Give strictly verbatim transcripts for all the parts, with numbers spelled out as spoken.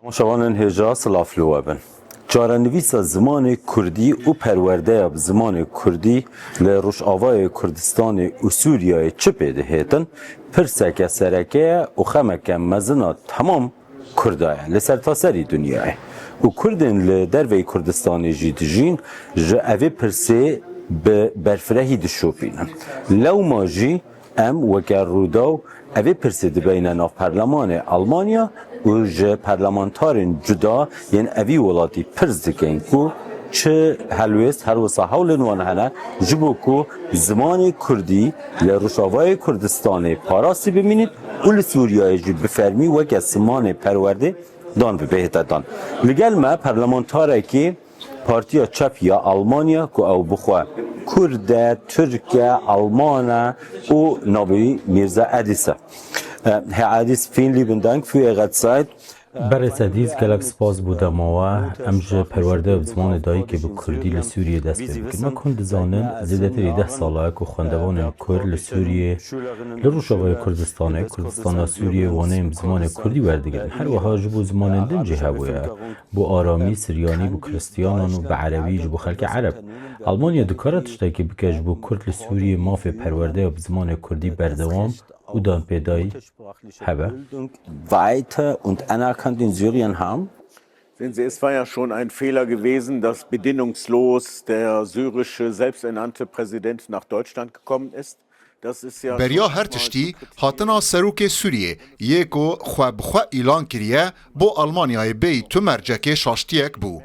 Temaşevanên hêja, silav li we bin. Çarenivîsa zimanê kurdî û perwerdeya bi zimanê kurdî li Rojavayê Kurdistanê û Sûriyeyê çi pê dihêtin, pirseke sereke ye û xemeke mezin a temam Kurda ye li sertaserî dinyayê. Û Kurdên li derveyî Kurdistanê jî dijîn, ji evê pirsê bi berfirehî dişopînin. Lewma jî em weke Rûdaw evê pirsê dibeyne nav perlemanê Almanya û ji perlemantarên cuda yên evî welatî pirs dikin ku çi helwêst, her wisa hewlên wan hene ji bo ku zimanê kurdî li Rojavayê Kurdistanê parastî bimînît û li Sûriyeyê jî bi fermî weke zimanê perwerdê dan bibêhite dan. Li gel me perlemantarekî Partiya Çep ya Almanya ku ew bixwe Kurd e, Tirk e, Alman e û navê wî Mîrza Edîs e. Herr Edîs, vielen lieben Dank für Ihre Zeit. Berêz Edîs, gelek spas bo dema we. Em ji perwerdeya bi zimanê dayikê bi kurdî li Sûriyê dest pê bikin. Me hûn dizanin, zêdetirî deh sala ye ku xwendevanên kurd li Sûriyê, li Rojavayê Kurdistanê, Kurdistana Sûriyê, waneyên bi zimanê kurdî werdigirin. Her wiha ji bo zimanên din jî hebûye. Bo aramî, siryanî, bo kristiyanan û bi erebî ji bo xelkê ereb. Almanya dikare tiştekê bike ji bo kurd li Sûriyê mafê perwerdeya bi zimanê kurdî berdewam û danpêdayî hebe? Weiter und anerkannt in Syrien haben? Sehen Sie, es war ja schon ein Fehler gewesen, dass bedingungslos der syrische selbsternannte Präsident nach Deutschland gekommen ist. Beriya her tiştî, hatina serokê Sûriyê yê ku xwe bi xwe îlan kiriye, bo Almanyayê bêyî tu mercekê şaştiyek bû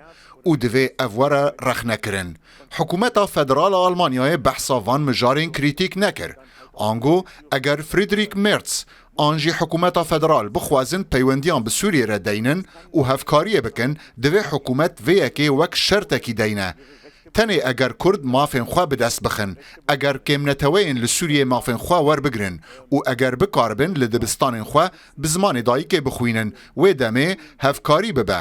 û divê ev were rexnekirin. Hikûmeta federal a Almanyayê behsa van mijarên krîtîk nekir. Ango eger Friedrich Merz an jî hikûmeta federal bixwazin peywendiyan bi Sûriyê re deynin û hevkariyê bikin, divê hikûmet vê yekê wek şertekî deyne. Tenê eger Kurd mafên xwe bi dest bixin, eger kêmneteweyên li Sûriyê mafên xwe werbigrin û eger bikaribin li dibistanên xwe bi zimanê dayikê bixwînin, wê demê hevkarî bibe.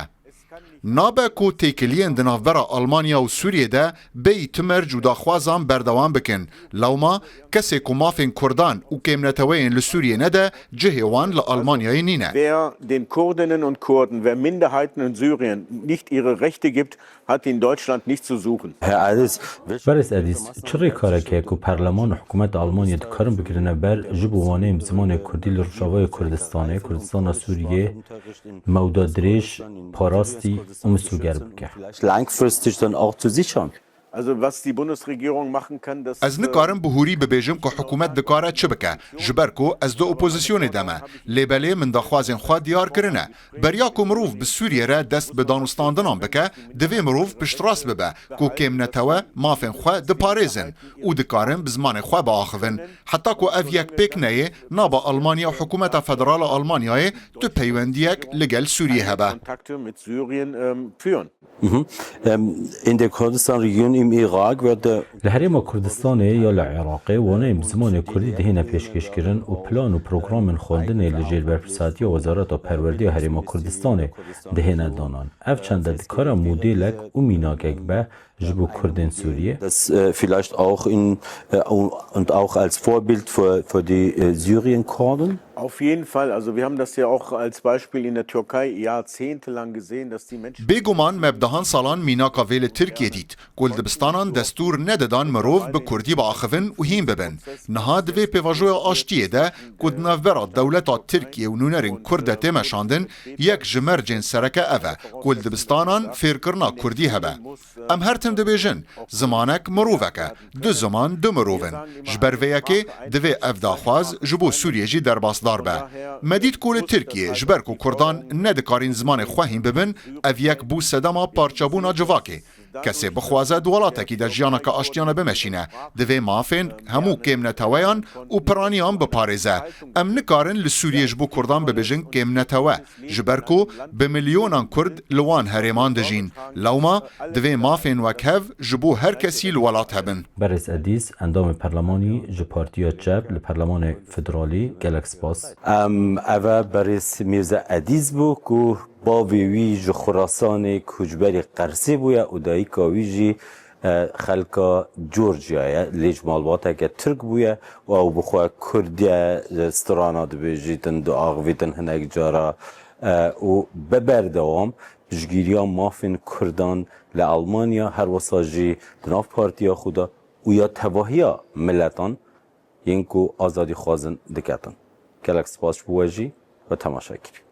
Nabe ku têkiliyên di navbera Almanya û Sûriyê de bêyî tu merc û daxwazan berdewam bikin. Lewma kesê ku mafên Kurdan û kêmneteweyên li Sûriyê nede, cihê wan li Almanyayê nîne. Wer den Kurdinnen und Kurden, wer Minderheiten in Syrien nicht ihre Rechte gibt, hat in Deutschland nichts zu suchen. Herr Edis, Berêz Edîs, çi rêkarek heye ku perleman û hikûmeta Almanyê dikarin bigirine ber ji bo waneyên bi zimanê kurdî li Rojavayê Kurdistanê, Kurdistana Sûriyê, mewda dirêj, parastî û misûger bike? Vielleicht langfristig dann auch zu sichern. Also, was die Bundesregierung machen kann, das, Ez äh, nikarim bi hûrî bibêjim ku hikûmet dikare çi bike, ji ber ku ez di opozisyonê de me. Lê belê min daxwazên xwe diyar kirine. Beriya ku mirov bi Sûriyê re dest bi danûstandinan bike, divê mirov piştrast bibe ku kêmnetewe mafên xwe diparêzin û dikarin bi zimanê xwe biaxivin. Heta ku ev yek pêk neyê, nabe Almanya û hikûmeta federal a Almanyayê tu peywendiyek li gel Sûriyê hebe. Kontakte mit Syrien, ähm, führen. Mhm. Ähm, in der Kurdistan-Region im Irak wird der Li Herêma Kurdistanê ya li Iraqê waneyên bi zimanê kurdî dihêne pêşkêşkirin û plan û programên xwendinê li jêr berpirsatiya Wezareta Perwerdeya Herêma Kurdistanê dihêne danan. Ev çende dikare modêlek û mînakek be ji bo Kurdên Sûriyê? Das, äh, vielleicht auch in, äh, und auch als Vorbild für, für die, äh, Syrien-Kurden? Auf jeden Fall. Also wir haben das ja auch als Beispiel in der Türkei jahrzehntelang gesehen, dass die Menschen Bêguman me bi dehan salan mînaka vê li Tirkiyê dît, ku li dibistanan destûr nedidan mirov bi kurdî biaxivin û hîn bibin. Niha di vê pêvajoya aştiyê de, ku di navbera dewleta Tirkiyê û nûnerên kurd de tê meşandin, yek ji mercên sereke ev e, ku li dibistanan fêrkirina kurdî hebe. Em her tim dibêjin, zimanek mirovek e, du ziman du mirov in. Ji ber vê yekê divê ev daxwaz ji bo Sûriyê jî derbasdar be. Me dît ku li Tirkiyê, ji ber ku kurdan nedikarîn zimanê xwe hîn bibin, ev yek bû sedema parçebûna civakê. Kesê bixwaze di welatekî de jiyaneke aştiyane bimeşîne, divê mafên hemû kêmneteweyan û piraniyan biparêze. Em nikarin li Sûriyê ji bo kurdan bibêjin kêmnetewe. Ji ber ku bi milyonan Kurd li wan herêman dijîn. Lewma divê mafên wekhev ji bo her kesî li welat hebin. Berêz Edîs, endamê perlemanî ji Partiya Çep li Perlemanê Federalî, gelek spas. Em, ev e berêz Mîrze Edîs bû ku bavê wî ji Xurasanê koçberî Qersê bûye û dayika wî jî, e, xelka Georgiya ye. Lê ji malbateke Tirk bûye û ew bi xwe Kurd e, strana dibêjîtin, diaxivîtin hinek cara. e, û bi berdewam piştgiriya mafên Kurdan li Almanya, her wisa jî di nav partiya xwe de û ya tevahiya miletan yên ku azadî xwazin diketin. Gelek spas ji bo we jî we temaşe kir.